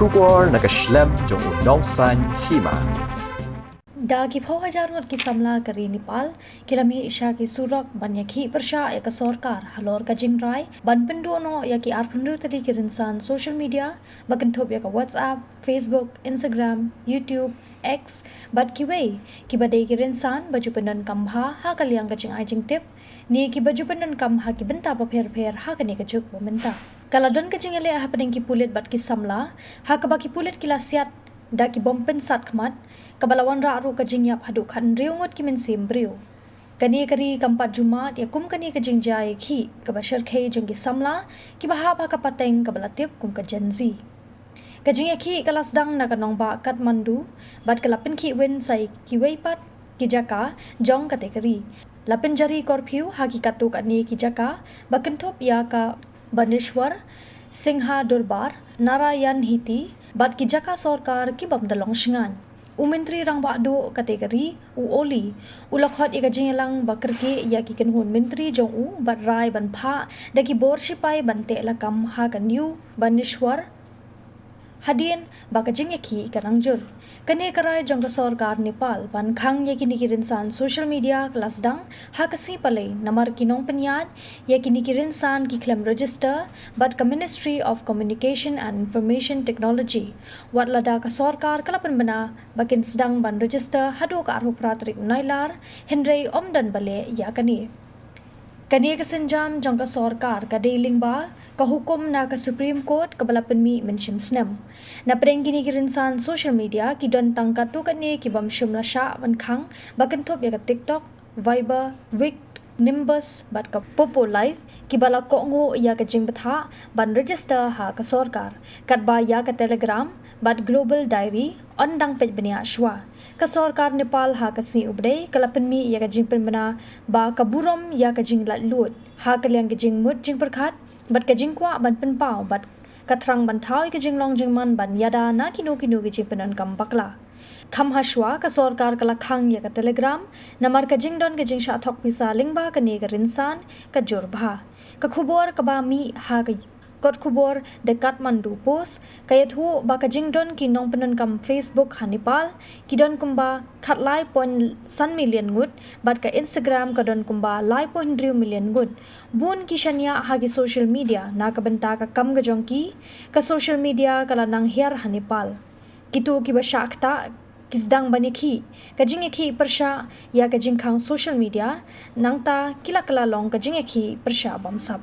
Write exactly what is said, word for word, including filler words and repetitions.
Khubor na ka shlem jong u nongsan hima. Da ki phew hajar ngut ki samla ka ri Nepal ki la mih sha ki surok ban ïakhih pyrshah ïa ka sorkar halor ka jingrai ban pynduh noh ïa ki arphew hynriew tylli ki rynsan social media ba kynthup ïa ka WhatsApp, Facebook, Instagram, YouTube, X bad kiwei, kiba dei ki rynsan ba ju pyndonkam bha ha ka liang ka jingai jingtip ne kiba ju pyndonkam ha ki bynta bapher bapher ha kane ka juk ba mynta. Ka la don ka jingïaleh hapdeng ki pulit bad ki samla ha kaba ki pulit ki la siat da ki bom pynsat khmat, kaba la wanrah ruh ka jingïap haduh khathynriew ngut ki mynsiem briew. Kane ka ri kam pat ju mad ïa kum kane ka jingjia ïakhih kaba shyrkhei jong ki samla kiba hap ha ka pateng kaba la tip kum ka Gen Z. Ka jingïakhih ka la sdang na ka nongbah Kathmandu bad ka la pynkhih win sa ïa kiwei pat ki jaka jong kata ka ri. La pynjari curfew ha ki katto katne ki jaka ba kynthup ïa ka Baneshwar, Singha Durbar, Narayan Hiti bad ki jaka sorkar ki bym da long shngain. U Myntri Rangbah Duh kata ka ri, u Oli, u la khot ïa ka jingïalang ba kyrkieh ïa ki kynhun myntri jong u bad rai ban phah da ki bor shipai ban teh lakam ha ka New Baneshwar hadien ba ka jingïakhih ka nang jur. Kane ka rai jong ka sorkar Nepal ban khang ïa kine ki rynsan social media ka la sdang ha ka sngi Palei namar ki nongpynïaid ïa kine ki rynsan ki khlem register bad ka Ministry of Communication and Information Technology, wat lada ka sorkar ka la pynbna ba kin sdang ban register haduh ka arphew phra tarik Nailar, hynrei ym don ba leh ïa kane. Kane ka sienjam jong ka sorkar ka dei lyngba ka hukum na ka Supreme Court kaba la pynmih mynshem snem. Na pdeng kine ki rynsan social media ki don tang katto katne ki bym shym la shah ban khang ba kynthup ïa ka TikTok, Viber, Wix, Nimbus bad ka Popo Live kiba la kohnguh ïa ka jingbthah ban register ha ka sorkar. Katba ïa ka Telegram bad Global Diary yn dang peit bniah shuwa. Ka sorkar Nepal ha ka sngi U Blei ka la pynmih ïa ka jingpynbna ba ka burom ïa ka jinglaitluid ha ka liang ka jingmut jingpyrkhat bad ka jingkwah ban pynpaw bad ka thrang ban thaw ïa ka jinglong jingman ban ïada na kino kino ki jingpyndonkam bakla. Kham ha shuwa ka sorkar ka la khang ïa ka Telegram namar ka jingdon ka jingshah thok pisa lyngba kane ka rynsan ka jur bha. Ka khubor kaba mih ha ka kot khubor The Kathmandu Post ka ïathuh ba ka jingdon ki nongpyndonkam Facebook ha Nepal ki don kumba khatlai point san million ngut bad ka Instagram ka don kumba lai point hynriew million ngut. Bun ki shaniah ha ki social media na ka bynta ka kam ka jong ki, ka social media ka la nang hiar ha Nepal. Kito kiba shah ktah ki sdang ban ïakhih ka jingïakhih pyrshah ïa ka jingkhang social media, nangta ki la kylla long ka jingïakhih pyrshah bamsap.